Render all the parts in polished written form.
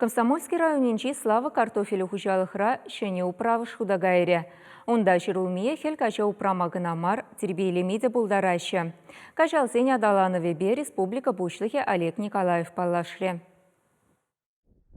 Комсомольски районӗнчи Слава картофелӗ хуҫалӑхра ҫӗнӗ управӑш хута кайрӗ. Унта ҫӗрулмие хӗл каҫа упрама кӑна мар, тирпейлеме те пултараҫҫӗ. Каҫалсен аталанӑвӗпе республика Пуҫлӑхӗ Олег Николаев паллашрӗ.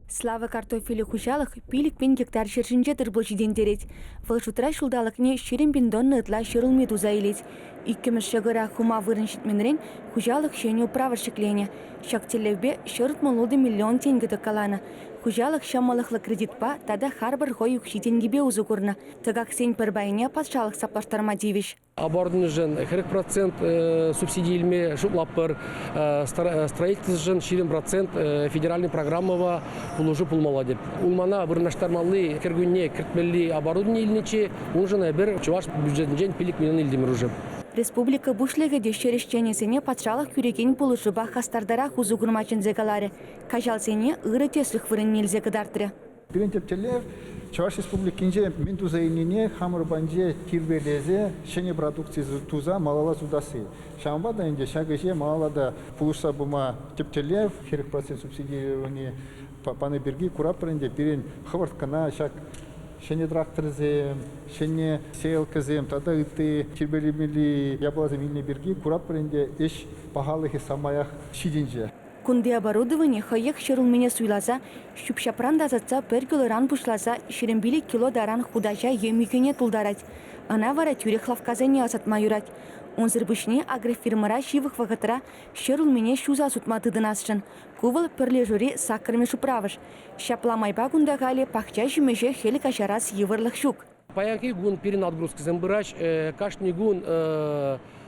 Слава картофелӗ хуҫалӑх 5000 гектар ҫӗр ҫинче тыр-пул ҫитӗнтерет. Вӑл шутра ҫулталӑкне 20 пин тонна ытла ҫӗрулми туса илет. Иккӗмӗш ҫӑкӑра хума вырӑн ҫитменрен хуҫалӑх ҫӗнӗ управӑш ҫӗкленӗ. Ҫак тӗллевпе 166 миллион тенкӗ тӑккаланӑ. Хуҫалӑх ҫӑмӑллӑхлӑ кредитпа тата харпӑр хӑй укҫи-тенкипе усӑ курнӑ. Тӑкаксен пӗр пайне патшалӑх саплаштарма тивӗҫ. Оборудованишӗн 40% субсиди илме шутлатпӑр. Строительствӑшӑн 20% федеральный программӑпа пулӑшу пулмалла теп. Улмана вырнаҫтармалли кӗркунне кӗртмелли оборудовани илнӗччӗ. Уншӑн эпир чӑваш бюджетӗнчен 5 миллион илтӗмӗр уже. Республика Пуҫлӑхӗ те ҫӗр ӗҫченӗсене патшалӑх кӳрекен пулӑшупа хастартарах усӑ курма чӗнсе каларӗ, каҫалсене ырӑ тӗслӗх вырӑнне илсе кӑтартрӗ. Пирӗн тӗп тӗллев Чӑваш Республикинче мӗн туса илнине хамӑр патӗнче тирпейлесе ҫӗнӗ продукци туса малалла сутасси. Ҫавӑнпа та ӗнтӗ ҫак ӗҫе малалла та пулӑшса пыма тӗп тӗллев 40% субсидировани пани пирки куратпӑр ӗнтӗ пирӗн хӑвӑрт кӑна ҫак ҫӗнӗ тракторсем, ҫӗнӗ сеялкӑсем тата ытти тирпейлемелли япаласем илнӗ пирки куратпӑр ӗнтӗ ӗҫ пахалӑхӗ самаях ҫитӗнчӗ. Кунти оборудовани хӑех ҫӗрулмине суйласа, ҫӳп-ҫапран тасатса пӗр килоран пуҫласа 25 кило таран хутаҫа е михӗне тултарать. Ӑна вара тӳрех лавккасене ӑсатма юрать. Унсӑр пуҫне агрофирмӑра ҫывӑх вӑхӑтра ҫӗрулмине ҫуса сутма тытӑнасшӑн. Ку вӑл пӗрлешӳри саккӑрмӗш управӑш. Ҫапла майпа кунта халӗ пахча ҫимӗҫе хӗл каҫарас йывӑрлӑх ҫук. Паянхи кун пирӗн отгрузкӑсем пыраҫ. Кашни кун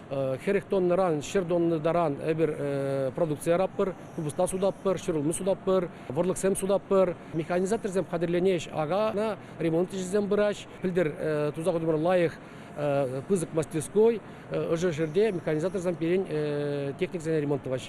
40 тоннӑран 100 тонна таран эпир продукци яратпӑр, купӑста сутатпӑр, ҫӗрулми сутатпӑр, вӑрлӑхсем сутатпӑр. Механизаторсем хатӗрленеҫ акана, ремонт ӗҫӗсем пыраҫ. Пӗлтӗр туса хутӑмӑр лайӑх пысӑк мастерской. Ӑшӑ ҫӗрте механизаторсем пирӗн техниксене ремонт тӑваҫ.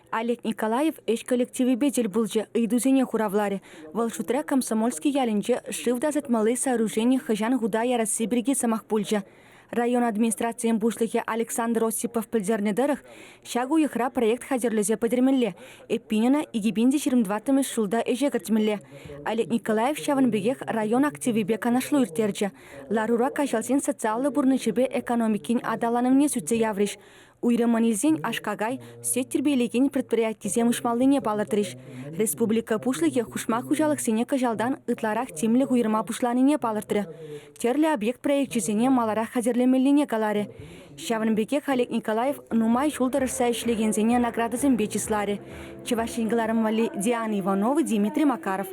Олег Николаев ӗҫ коллективӗпе тӗл пулчӗ, ыйтусене хуравларӗ. Вӑл шутра Комсомольски ялӗнче шыв тасатмалли сооружени хӑҫан хута ярасси пирки сӑмах пулчӗ. Район администрацийӗн пуҫлӑхӗ Александр Осипов пӗлтернӗ тӑрӑх, ҫак уйӑхра проект хатӗрлесе пӗтермелле, эппин ӑна 2024 ҫулта ӗҫе кӗртмелле. Олег Николаев ҫавӑн пекех район активӗпе канашлу ирттерчӗ. Ларура каҫалсен социаллӑ пурнӑҫӗпе экономикин аталанӑвне сӳтсе яврӗҫ. Уйрӑммӑн илсен аш-какай, сӗт тирпейлекен предприятисем уҫмаллине палӑртрӗҫ. Республика Пуҫлӑхӗ хушма хуҫалӑхсене кӑҫалтан ытларах тимлӗх уйӑрма пуҫланине палӑртрӗ. Тӗрлӗ объект проекчӗсене маларах хатӗрлемеллине каларӗ. Ҫавӑн пекех Олег Николаев нумай ҫул тӑрӑшса ӗҫлекенсене наградӑсемпе чысларӗ. Чӑваш Ен кӑларӑм валли Диана Иванова, Дмитрий Макаров.